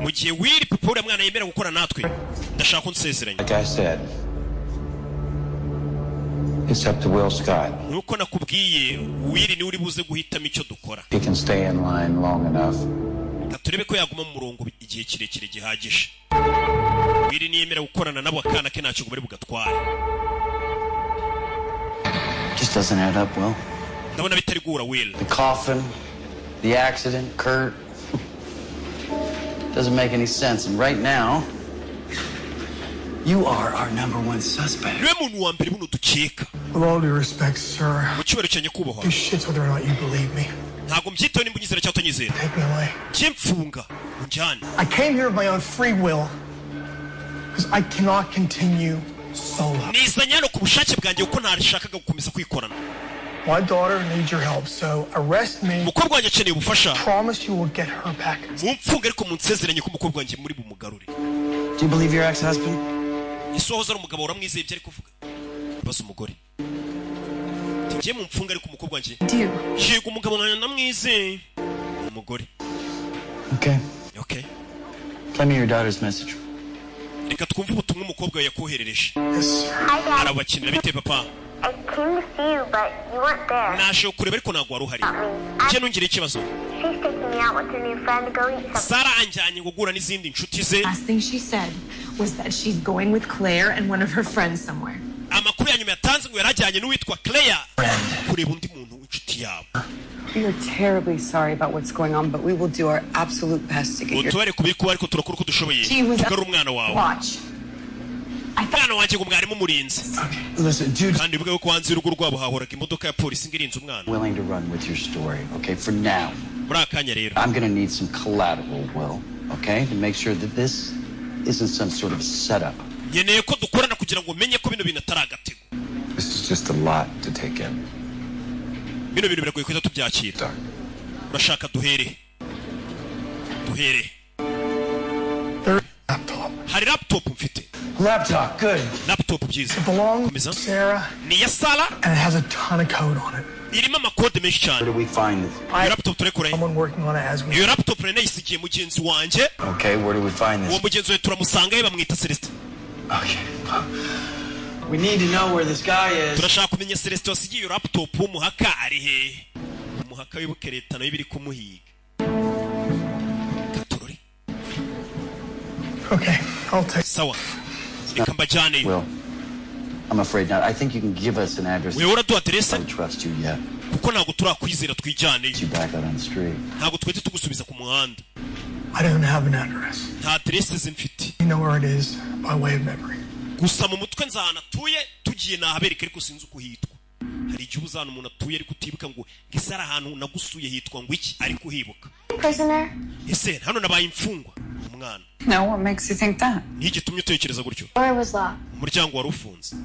Mu gihe Will, papa uriya mwana, yemera gukora natwe, ndashaka ko nsezeranya. Like I said, it's up to Will Scott. Nuko nakubwiye, Will niwe uri buze guhitamo icyo dukora. He can stay in line long enough. Reka turebe ko yaguma mu murongo igihe kirekire gihagije. Will niyemera gukorana nabo, akana ke ntacyo bari bugatware. Just doesn't add up, Will. Ndabona bitari guhura, Will. The coffin, the accident, Kurt. Doesn't make any sense. And right now, you are our number one suspect. Niwe muntu wa mbere buno dukeka. With all due respect, sir, Mu cyubahiro cya nyakubahwa, this shit's whether or not you believe me. ntabwo mbyitaho nimba unyizera cyangwa utanyizera. Take me away. Njye mfunga unjyane. I came here of my own free will because I cannot continue solo. Nizanye hano ku bushake bwanjye kuko ntashakaga gukomeza kwikorana. My daughter needs your help, so arrest me. Umukobwa wanjye akeneye ubufasha. Promise you will get her back. Mumfunge, ariko munsezeranye ko umukobwa wanjye muri bumugarure. Do you believe your ex-husband? Ese wahoze ari umugabo, uramwizeye ibyo ari kuvuga? Baza umugore. Tugiye mu mfunga, ariko umukobwa wanjye. Yego, umugabo wanjye ndamwizeye. Umugore. Okay. Okay. Play me your daughter's message. Reka twumve ubutumwa umukobwa we yakoherereje. Hi, Dad. Arabakinira. Bite, papa? I came to see you, but you weren't there. Naje kureba ariko ntabwo wari uhari. Njye ntungire ikibazo. She's taking me out with her new friend to go eat something. Sara anjyanye guhura n'izindi nshuti ze. Last thing she said was that she's going with Claire and one of her friends somewhere. Amakuru ya nyuma yatanze ngo yarajyanye n'uwitwa Claire kureba undi muntu w'inshuti yabo. We are terribly sorry about what's going on, but we will do our absolute best to get your Utubare kubiri kuba, ariko turakora uko dushoboye She was tugarura umwana wawe. watch. Umwana wanjye ngo mwarimu umurinze. Listen, dude. Kandi bivuge ko hanze y'urugo rwabo hahoraga imodoka ya polisi ngo irinze umwana. Willing to run with your story, okay? For now. Muri aka kanya rero, I'm gonna need some collateral, Will, okay? To make sure that this isn't some sort of setup. Nkeneye ko dukorana kugira ngo umenye ko bino bintu atari agatego. This is just a lot to take in. Bino bintu biragoye guhita tubyakira. Urashaka duhere? Duhere. Hari laptop mfite. Laptop, good. Laptop, byiza. It belongs Komeza. to Sarah, Ni iya Sara. and it has a ton of code on it. Irimo amakode menshi cyane. Where do we find this? Iyo laptop turekura he? Someone working on it as we Iyo laptop rero nayisigiye mugenzi wanjye. Okay, where do we find Uwo this? mugenzi wawe turamusanga he? Bamwita Celestin. We need to know where this guy is. Turashaka kumenya Celestin wasigiye iyo laptop w'umuhaka ari hehe. Umuhaka, wibuke leta nayo ibiri kumuhiga. Katurore. Okay, I'll take. Sawa, reka mbajyaneyo. Will, I'm afraid not. I think you can give us an address. Wewe uraduha aderese. I don't trust you yet. Kuko ntabwo turakwizera, twijyaneyo. You back out on the street. Ntabwo twahita tugusubiza ku muhanda. I don't have an address. Nta aderese ze mfite. You know where it is by way of memory. Gusa mu mutwe nzi ahantu atuye. Tugiye nahabereka, ariko sinzi uko hitwa. Hari igihe uba ahantu umuntu atuye ariko utibuka ngo ese ari ahantu nagusuye hitwa ngo iki, ariko uhibuka. Prisoner? Ese hano nabaye imfungwa? Umwana. No, what makes you think that? Ni igitumye utekereza gutyo? Door was locked. Umuryango wari ufunze.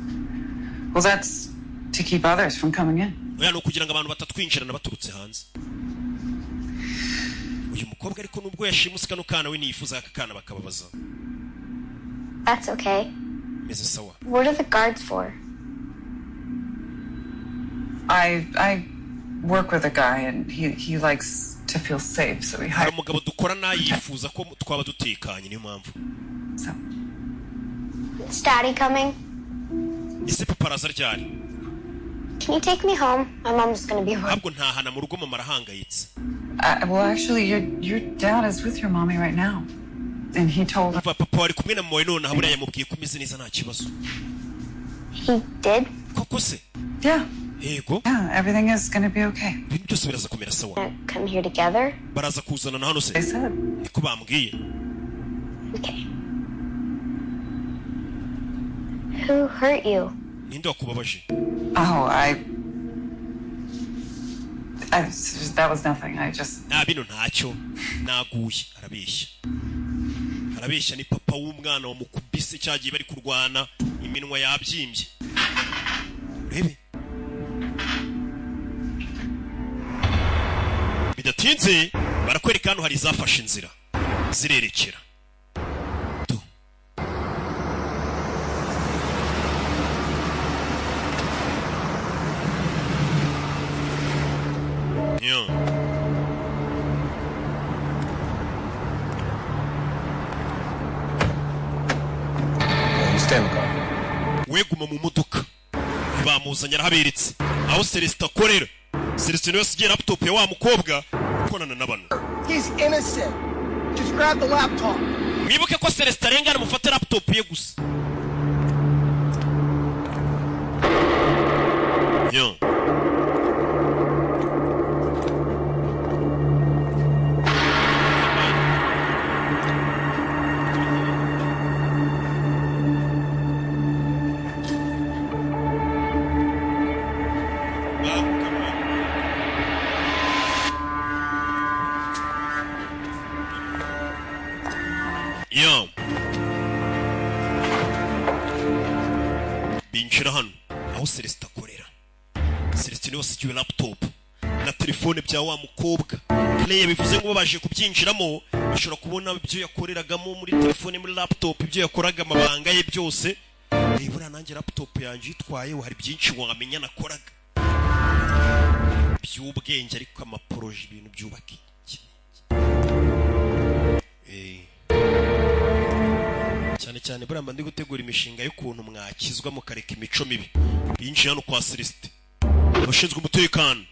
Well, that's to keep others from coming in. Oya, ni ukugira ngo abantu batatwinjirana baturutse hanze. Uyu mukobwa ariko nubwo yashimuse kano kana, we ntiyifuza aka kana bakababaza. That's okay. Meze sawa. What are the guards for? I work with a guy and he likes to feel safe, so he Hari hired umugabo dukorana yifuza ko twaba dutekanye, niyo mpamvu. Is Daddy coming? Ese papa araza ryari? Can you take me home? My mom's gonna be worried. Ahubwo ntahana mu rugo, mama arahangayitse. Well, actually, your dad is with your mommy right now, and he told Umva, papa wari kumwe na mama wawe nonaha, buriya yamubwiye ko umeze neza, nta kibazo. He did? Koko se? Yeah. Yego. Yeah, everything is gonna be okay. Ibintu byose biraza kumera sawa. Come here together? Baraza kuzana na hano se? They said. Niko bambwiye. Okay. Who hurt you? Ninde wakubabaje? Oh, I that was nothing. I just Nta bino, ntacyo, naguye. Arabeshya, arabeshya. Ni papa w'umwana wamukubise cyagiye bari kurwana, iminwa yabyimbye, urebe. Bidatinze barakwereka hano hari izafashe inzira zirerekera. Tu. Yeah. You stay in the car. We guma mu modoka. Bamuzanye, arahaberetse aho Celestin akorera. Celestin niwe yasigiye laptop ya wa mukobwa ukorana na bano. He's innocent. Just grab the laptop. Mwibuke ko Celestin arengana, mufate laptop ye gusa. Yo. Yo. Binjira hano aho Celestin akorera. Celestin niwe wasigiwe laptop na telefone bya wa mukobwa Clay. Bivuze ngo babashije kubyinjiramo, bashobora kubona ibyo yakoreragamo muri telefone, muri laptop, ibyo yakoraga, amabanga ye byose. Buriya nanjye laptop yanjye uyitwaye hari byinshi wamenya nakoraga by'ubwenge, ariko amaporoje, ibintu byubaka iki. Cyane cyane buriya mba ndi gutegura imishinga y'ukuntu mwakizwa mukareka imico mibi. Binjiye hano kwa Celestin, abashinzwe umutekano.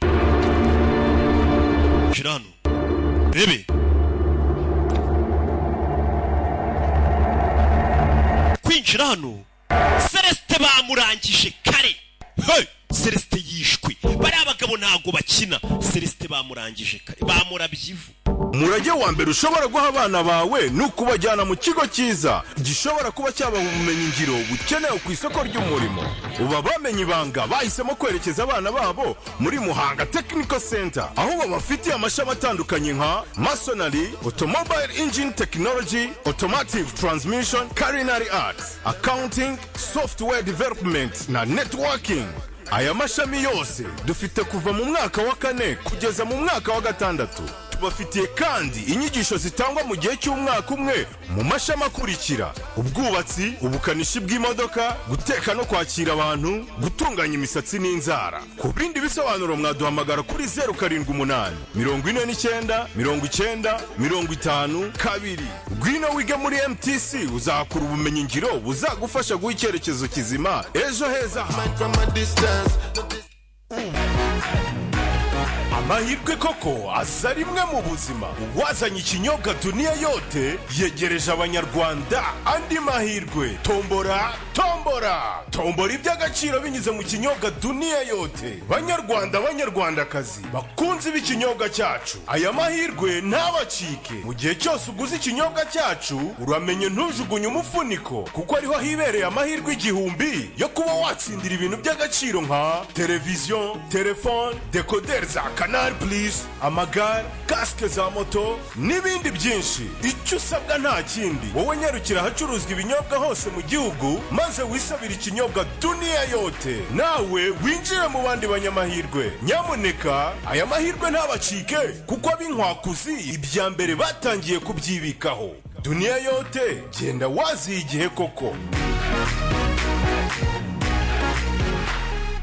Binjira hano rebe kwinjira hano, Celestin bamurangije kare. Hey! Celestin yishwe. Bariya abagabo ntago bakina. Celestin bamurangije kare, bamurabye ivu. Umurage wa mbere ushobora guha abana bawe ni ukubajyana mu kigo cyiza gishobora kuba cyabaha ubumenyingiro bukenewe ku isoko ry'umurimo. Ubu bamenye ibanga bahisemo kwerekeza abana babo muri Muhanga Technical Center, aho babafitiye amashami atandukanye nka masonry, automobile engine technology, automotive transmission, culinary arts, accounting, software development na networking. Aya mashami yose dufite kuva mu mwaka wa kane kugeza mu mwaka wa gatandatu. Tubafitiye kandi inyigisho zitangwa mu gihe cy'umwaka umwe mu mashami akurikira: ubwubatsi, ubukanishi bw'imodoka, guteka no kwakira abantu, gutunganya imisatsi n'inzara. Ku bindi bisobanuro mwaduhamagara kuri 0784 90 95 2. Ngwino wige muri MTC, uzakura ubumenyingiro buzagufasha guha icyerekezo kizima ejo heza. Amahirwe koko aza rimwe mu buzima. Uwazanye ikinyobwa Duniya Yote yegereje Abanyarwanda andi mahirwe. Tombora, tombora, tombora iby'agaciro binyuze mu kinyobwa Duniya Yote. Banyarwanda, Banyarwandakazi bakunze b'ikinyobwa cyacu, aya mahirwe ntabacike. Mu gihe cyose uguze ikinyobwa cyacu, uramenye ntujugunye umufuniko, kuko ariho hibereye amahirwe 1000 yo kuba watsindira ibintu by'agaciro nka televiziyo, telefone, dekoderi za Canal Plus, amagare, kasike za moto n'ibindi byinshi. Icyo usabwa nta kindi, wowe nyarukira ahacuruzwa ibinyobwa hose mu gihugu, maze wisabire ikinyobwa Duniya Yote, nawe winjire mu bandi banyamahirwe. Nyamuneka aya mahirwe ntabacike, kuko ab'inkwakuzi ibya mbere batangiye kubyibikaho. Duniya Yote, genda waziye igihe koko.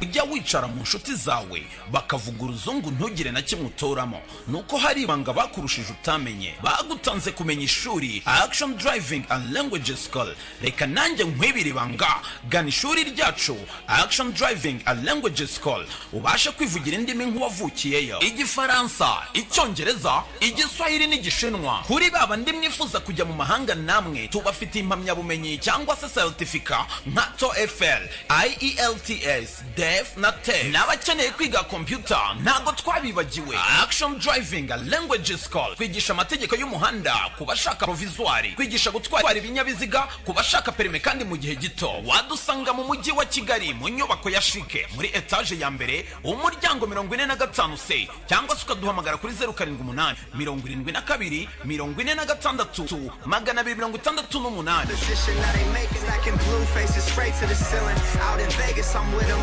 Ujya wicara mu nshuti zawe bakavuga uruzungu, ntugire na kimwe utoramo, nuko hari ibanga bakurushije utamenye, bagutanze kumenya ishuri Action Driving and Language School. Reka nanjye nkwibire ibanga. Gana ishuri ryacu Action Driving and Language School, ubashe kwivugira indimi nk'uwavukiyeyo: Igifaransa, Icyongereza, Igiswahili n'Igishinwa. Kuri ba bandi mwifuza kujya mu mahanga, namwe tubafitiye impamyabumenyi cyangwa se certificat nka TOEFL, IELTS, DELF na TEF. N'abakeneye kwiga computer ntabwo twabibagiwe. Action Driving Language School kwigisha amategeko y'umuhanda ku bashaka provisoire, kwigisha gutwara ibinyabiziga ku bashaka permis, kandi mu gihe gito. Wadusanga mu mujyi wa Kigali, mu nyubako ya CHIC, muri etaje ya mbere, umuryango 45 C, cyangwa se ukaduhamagara kuri 078 72 46 268. Position now they making stacking blue faces straight to the ceiling. Out in Vegas, I'm with them.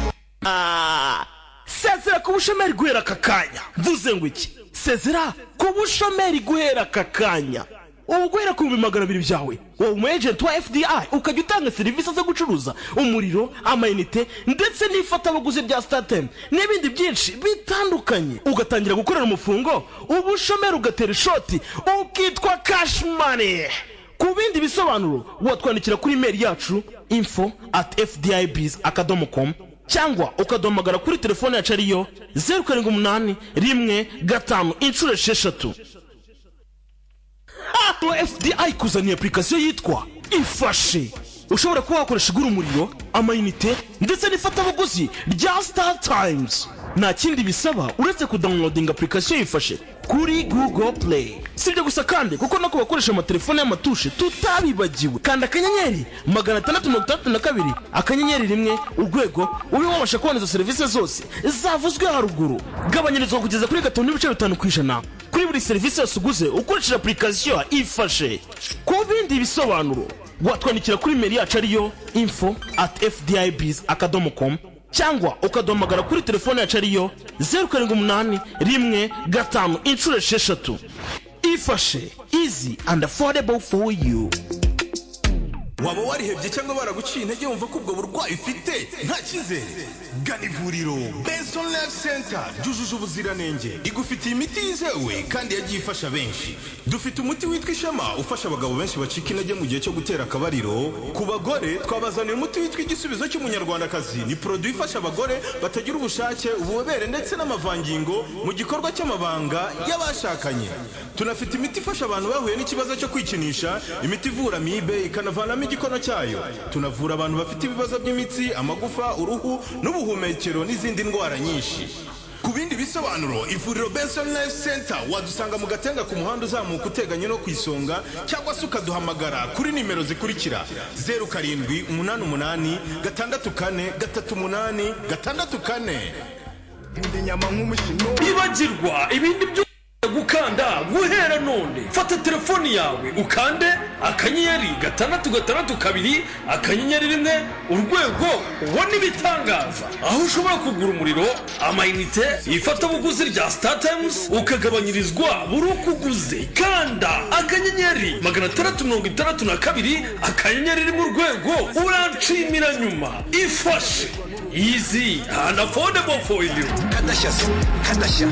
Sezera ku bushomeri guhera aka kanya. Mvuze ngo iki? Sezera ku bushomeri guhera aka kanya. Ubu guhera ku 200,000 byawe, wowe umu agent wa FDI, ukajya utanga serivisi zo gucuruza umuriro, amayinite ndetse n'ifatabuguzi rya StarTimes n'ibindi byinshi bitandukanye, ugatangira gukorera umufungo, ubushomeri ugatera ishoti, ukitwa cash money. Ku bindi bisobanuro watwandikira kuri email yacu info@fdibs.com, cyangwa ukaduhamagara kuri telefone yacu ariyo 078155. FDI kuzaniye application yitwa Ifashe, ushobora kuba wakoresha igura umuriro, amayinite ndetse n'ifatabuguzi rya StarTimes. Nta kindi bisaba uretse kudownloadinga application Ifashe kuri Google Play. Si ibyo gusa kandi, kuko no ku bakoresha amatelefone y'amatushe tutabibagiwe. Kanda *662*1# ube wabasha kubona izo serivisi zose zavuzwe haruguru. Gabanyirizwa kugeza kuri 5.5% kuri buri serivisi yose uguze ukoresheje application Ifashe. Ku bindi bisobanuro watwandikira kuri mail yacu ariyo info@fdibs.com, cyangwa ukaduhamagara kuri telefone yacu ariyo 078155. Ifashe, easy and affordable for you. Waba warihebye cyangwa baraguciye intege, wumva ko ubwo burwayi ufite nta cyizere? Gana ivuriro Benson Life Center ryujuje ubuziranenge, igufitiye imiti yizewe kandi yagiye ifasha benshi. Dufite umuti witwa Ishema, ufasha abagabo benshi bacika intege mu gihe cyo gutera akabariro. Ku bagore twabazaniye umuti witwa Igisubizo cy'Umunyarwandakazi. Ni produit ifasha abagore batagira ubushake, ububobere ndetse n'amavangingo mu gikorwa cy'amabanga y'abashakanye. Tunafite imiti ifasha abantu bahuye n'ikibazo cyo kwikinisha, imiti ivura amibe ikanavanamo igikono cyayo. Tunavura abantu bafite ibibazo by'imitsi, amagufa, uruhu n'ubuhumekero n'izindi ndwara nyinshi. Ku bindi bisobanuro, ivuriro Benson Life Center wadusanga mu Gatenga, ku muhanda uzamuka uteganye no ku Isonga, cyangwa se ukaduhamagara kuri nimero zikurikira: 0788 64 38 64. Ibagirwa ibindi byo gukanda. Guhera none fata telefoni yawe ukande *662*1# ubone ibitangaza, aho ushobora kugura umuriro, amayinite, ifatabuguzi rya StarTimes, ukagabanyirizwa buri uko uguze. Kanda *662*1#, uranshimira nyuma. Ifashe, easy and affordable for you. Kadashya, kadashya.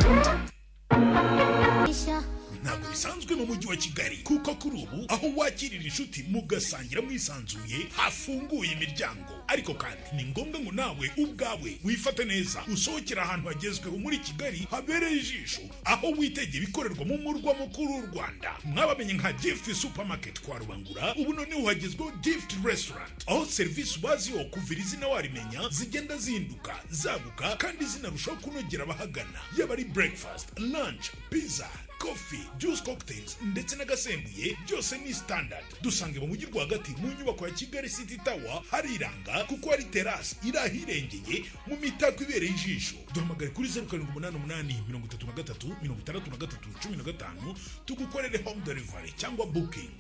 Ntabwo bisanzwe mu mujyi wa Kigali, kuko kuri ubu aho wakirira inshuti mugasangira mwisanzuye hafunguye imiryango. Ariko kandi ni ngombwa ngo nawe ubwawe wifate neza, usohokera ahantu hagezweho muri Kigali, habereye ijisho, aho witegeye ibikorerwa mu murwa mukuru w'u Rwanda. Mwabamenye nka Gift Supermarket kwa Rubangura, ubu noneho hagezweho Gift Restaurant, aho serivisi ubaziho kuva iri zina warimenya zigenda zihinduka, zaguka kandi zinarushaho kunogera abahagana, yaba ari breakfast, lunch, pizza, coffee, juice, cocktails ndetse n'agasembuye, byose ni standard. Dusange mu mujyi rwagati mu nyubako ya Kigali City Tower, hariranga kuko hari terasi iri ahirengeye mu mitako ibereye ijisho. Duhamagare kuri 0788 33 63 15, tugukorere home delivery cyangwa booking.